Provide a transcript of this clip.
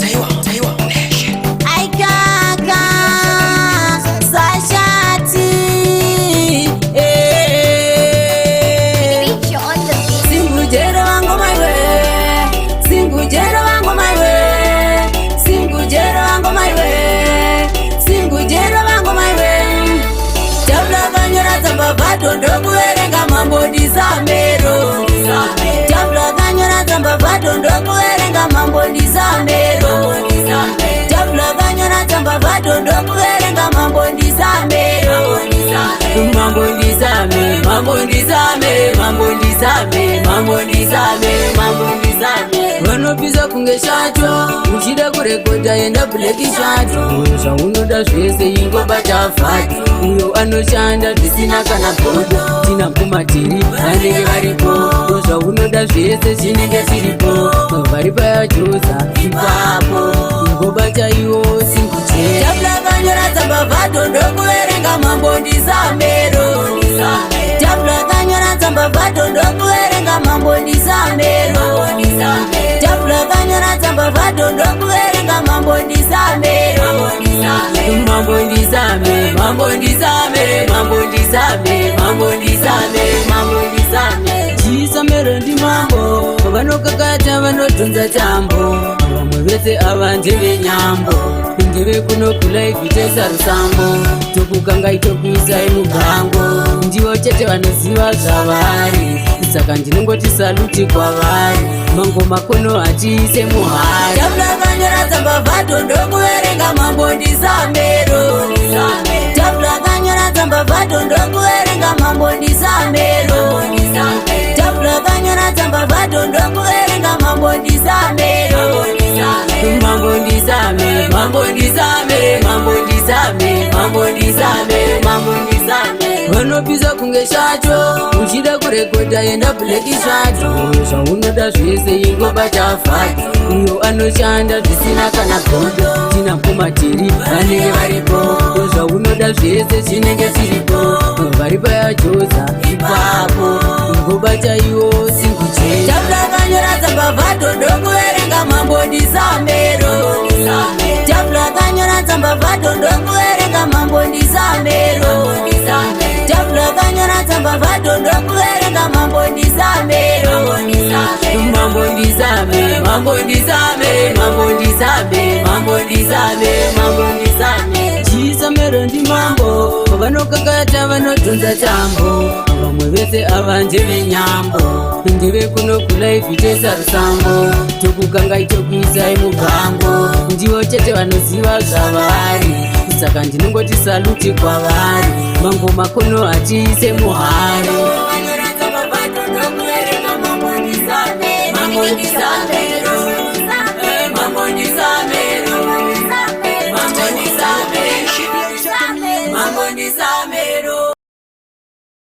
Taiwa, Taiwa Nation. Aikaka sashati eh. Reach on the beat. Singujero wangu maiwe, singujero wangu maiwe, singujero wangu maiwe, singujero wangu maiwe. Tabula kanyora tsamba vato ndokuverenga mambo ndisamero. Tabula kanyora tsamba vato ndokuverenga mambo ndisamero. Tabula kanyora tsamba vato ndokuverenga mambo ndisamero. Mambo ndisame, mambo ndisame, mambo ndisame, mambo ndisame, mambo ndisame. Vanopisa kunge shato, uchida kurekodha enda Black Shato. Zvaunoda zvese ingobata fati, uyo anoshanda zvisina kana godo. Tina kumatiri vanenge varipo, zvaunoda zvese zvinenge zviripo. Vari payajoza ipapo, ingobata iwo singuche. Tabla kanyora tsamba vato ndokuverenga mambo ndisamero. Tabla kanyora tsamba vato ndokuverenga mambo ndisamero. Tabla kanyora tsamba vato ndokuverenga mambo ndisamero. Mambo ndisame, mambo ndisame, mambo ndisame, mambo ndisame, mambo ndisame. Chisamero ndimambo, vanokakata vanodhonza tambo. Vamwe vese ava ndevenyambo, ndeve kuno kulive toisa rusambo, tokukangai tokuisai mugango. Ndivo chete vanoziva zvavari, saka ndinongoti salute kwavari. Mangoma kono hatiise muhari. Tabula kanyora tsamba vato ndokuverenga mambo ndisamero. Tabula kanyora tsamba vato ndokuverenga mambo ndisamero. Tabula kanyora tsamba vato ndokuverenga mambo ndisamero. Mambo ndisame, mambo ndisame, mambo ndisame, mambo ndisame, mambo ndisame. Vanopisa kunge shato, uchida kurekodha enda Black Shato. Zvaunoda zvese ingobata fati, uyo anoshanda zvisina kana godo. Tina kumatiri vanenge varipo, zvaunoda zvese zvinenge zviripo. Vari payajoza ipapo, ingobata iwo singuche. Tabula kanyora tsamba vato ndokuverenga mambo ndisamero. Tabula kanyora tsamba vato ndokuverenga mambo ndisamero. Tabula kanyora tsamba vato ndokuverenga mambo ndisamero. Mambo ndisame, mambo ndisame, mambo ndisame, mambo ndisame, mambo ndisame. Chisamero ndimambo, vanokakata vanodhonza tambo. Vamwe vese ava ndevenyambo, ndeve kuno kulive toisa rusambo, tokukangai tokuisai mugango. Ndivo chete vanoziva zvavari, saka ndinongoti salute kwavari. Mangoma kono hatiise muhari.